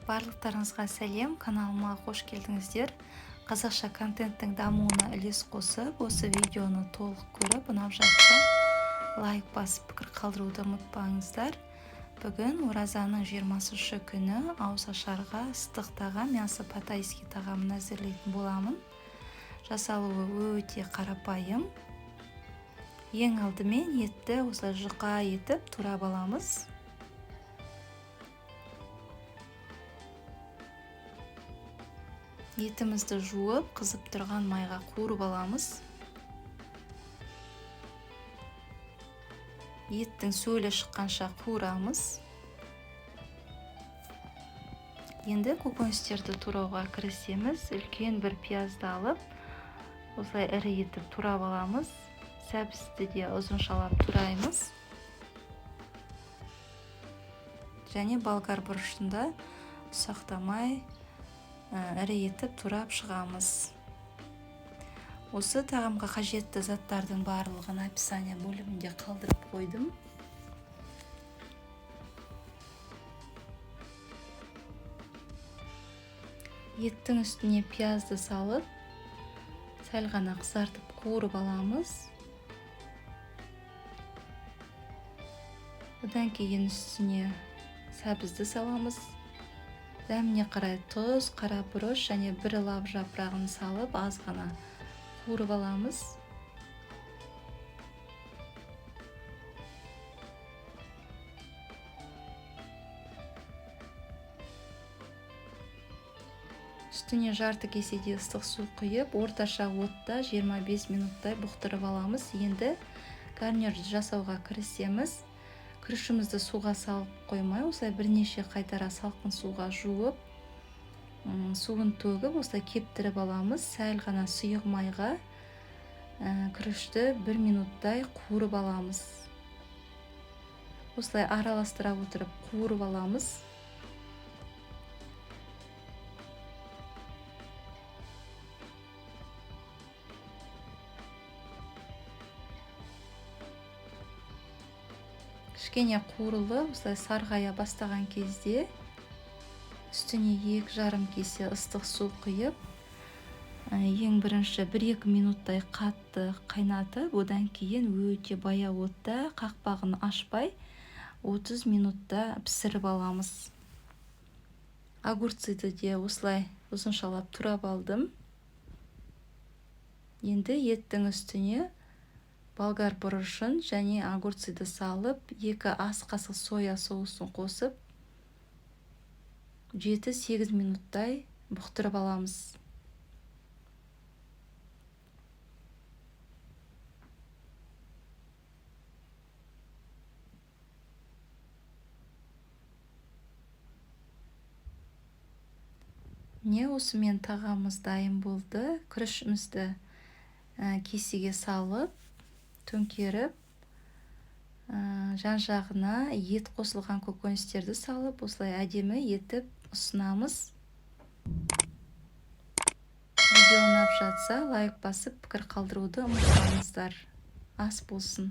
Барлықтарыңызға сәлем! Каналыма қош келдіңіздер! Қазақша контенттің дамуына үлес қосып, осы видеоны толық көріп, ұнап жатса, лайк басып, пікір қалдыруды ұмытпаңыздар. Бүгін оразаның 20-күні ауызашарға ыстық тағам, мясо по-тайски тағамын әзірлейтін боламын. Жасалуы өте қарапайым. Ең алдымен етті осылай жұқа етіп турап аламыз. Етімізді жуып, қызып тұрған майға қуырып аламыз. Еттің сөлі шыққанша қуырамыз. Енді көкөністерді турауға кірісеміз. Үлкен бір пиязды алып, осылай ірі етіп турап аламыз. Сәбізді де ұзыншалап тураймыз. Және болгар бұрышын да ұсақтамай ірі етіп турап шығамыз. Осы тағамға қажетті заттардың барлығын описание бөлімінде қалдырып қойдым. Еттің үстіне пиязды салып, сәл ғана қызартып қуырып аламыз. Одан кейін үстіне сәбізді саламыз. Дәміне қарай тұз, қара бұрыш және бір лавр жапырағын салып, аз ғана қуырып аламыз. Үстіне жарты кеседей ыстық су құйып, орташа отта 25 минуттай бұқтырып аламыз. Енді гарнирді жасауға кірісеміз. Күрішімізді суға салып қоймай, осылай бірнеше қайтара салқын суға жуып, суын төгіп, осылай кептіріп аламыз. Сәл ғана сұйық майға күрішті бір минуттай қуырып аламыз. Осылай араластыра отырып қуырып аламыз. Кішкене қуырылып, осылай сарғая бастаған кезде үстіне 2,5 кесе ыстық су құйып, ең бірінші 1-2 минуттай қатты қайнатып, одан кейін өте баяу отта қақпағын ашпай 30 минутта пісіріп аламыз. Огурцыды де осылай ұзыншалап турап алдым. Енді еттің үстіне болгар бұрышын және огурцыды салып, 2 ас қасық соя соусын қосып, 7-8 минуттай бұқтырып аламыз. Міне, осымен тағамымыз дайын болды. Күрішімізді кесеге салып, төңкеріп, жан-жағына ет қосылған көкөністерді салып, осылай әдемі етіп ұсынамыз. Видео ұнап жатса, лайк басып, пікір қалдыруды ұмытпаңыздар. Ас болсын!